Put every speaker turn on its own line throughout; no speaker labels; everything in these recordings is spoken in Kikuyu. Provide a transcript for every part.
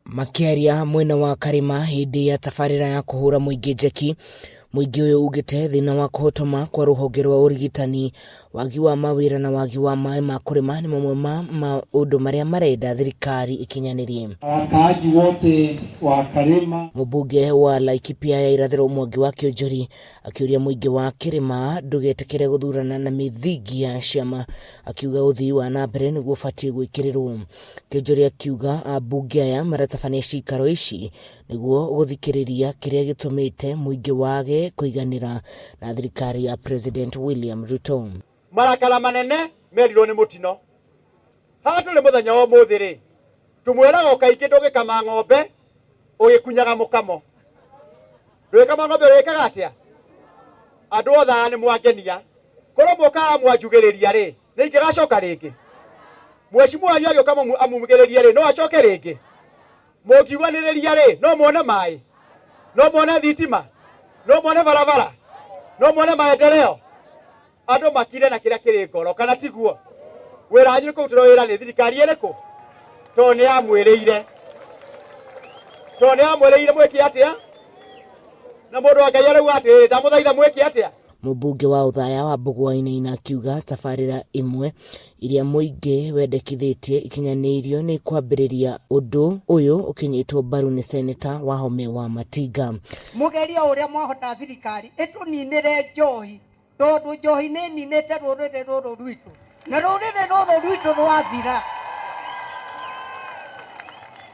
Makĩaria mwena wa Karĩma hĩndĩ ya tabarĩra ya kũhũra mũingĩ njeki, mũingĩ ũyũ ugĩte thĩna wa kũhotoma kwa rũhonge rwa ũrigitani, wagi wa mawĩra na wagi wa maĩ ma kũrĩma nĩ mamwe ma maũndũ marĩa marenda thirikari ĩkinyanĩrie.
Wakaaji wote wa Karima.
Mũmbunge wa Laikipia ya Irathĩro Mwangi wa Kĩonjori akĩũria mũingĩ wa Kĩrĩma ndũgetĩkĩre gũthurana na mĩthingi ya ciama, akiuga ũthii wa na mbere nĩguo ũbatiĩ gwĩkĩrĩrwo. Kĩonjori akiuga ambunge aya maratabania cikaro ici nĩguo gũthikĩrĩria kĩrĩa gĩtũmĩte mũingĩ wage kũiganĩra na thirikari ya President William Ruto.
Marakara manene merirwo nĩ mũtino. Haha tũrĩ mũthenya wa ũmũthĩ rĩ, tũmwĩraga o kaingĩ ndũgĩkama ng'ombe ũgĩkunyaga mũkamo. Ndũgĩkama ng'ombe ũgĩkaga atĩa? Andũ othe aya nĩ mwangenia. Korwo mũkaga mwanjugĩrĩria rĩ, nĩ ingĩgacoka rĩngĩ? Mheshimiwa wanyu agĩũka amumugĩrĩrie rĩ, no acoke rĩngĩ? Mũngiuganĩrĩria rĩ, no muone maĩ? No muone thitima? No muone barabara? No muone maendeleo? Andũ makire na kĩrĩa kĩrĩ ngoro, kana tiguo? Wĩra wanyu nĩ kũrutĩrwo wĩra nĩ thirikari ĩrĩkũ? Tondũ nĩ yamwĩrĩire. Tondũ nĩ yamwĩrĩire mwĩke atĩa? Na mũndũ wa Ngai arauga atĩrĩrĩ, ndamũthaitha mwĩke atĩa?
Mũmbunge wa Othaya Wambũgũ Wainaina akiuga tabarĩra imwe iria mũingĩ wendekithĩtie ikinyanĩirio nĩ kwambĩrĩria ũndũ ũyũ ũkĩnyitwo mbaru nĩ Seneta Wahome wa Matinga.
Mũgerie o ũrĩa mwahota thirikari ĩtũninĩre njohi tondũ njohi nĩ ĩninĩte rũrĩrĩ rũrũ rwitũ na rũrĩrĩ rũrũ rwitũ rwathira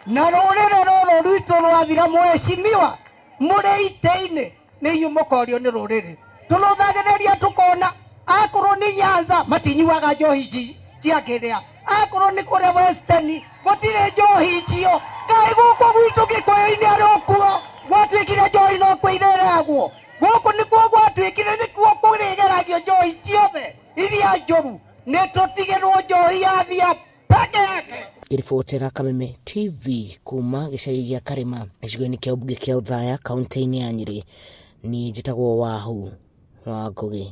na rũrĩrĩ rũrũ rwitũ rwathira mheshimiwa mũrĩ itĩ-inĩ nĩ inyuĩ mũkorio nĩ rũrĩrĩ tũrũthagĩrĩria tũkona akorwo nĩ Nyanza matinyuaga njohi ici cia kĩrĩa akorwo nĩ kũrĩa Western gũtirĩ njohi icio kaĩ gũkũ gwitũ Gĩkũyũ-inĩ arĩ okuo gwatuĩkire njohi no kwĩirĩragwo gũkũ nĩkuo gwatuĩkire nĩkuo kũrĩgeragio njohi ciothe iria njũru nĩ tũtigĩrwo njohi ya thia peke yake.
Ngĩribotera Kameme TV kuma gĩcagi gĩa Karĩma gĩcigo-inĩ kĩa ũmbunge kĩa Othaya kaunti-inĩ ya Nyĩrĩ, niĩ njĩtagwo Wahu wa Ngũgĩ.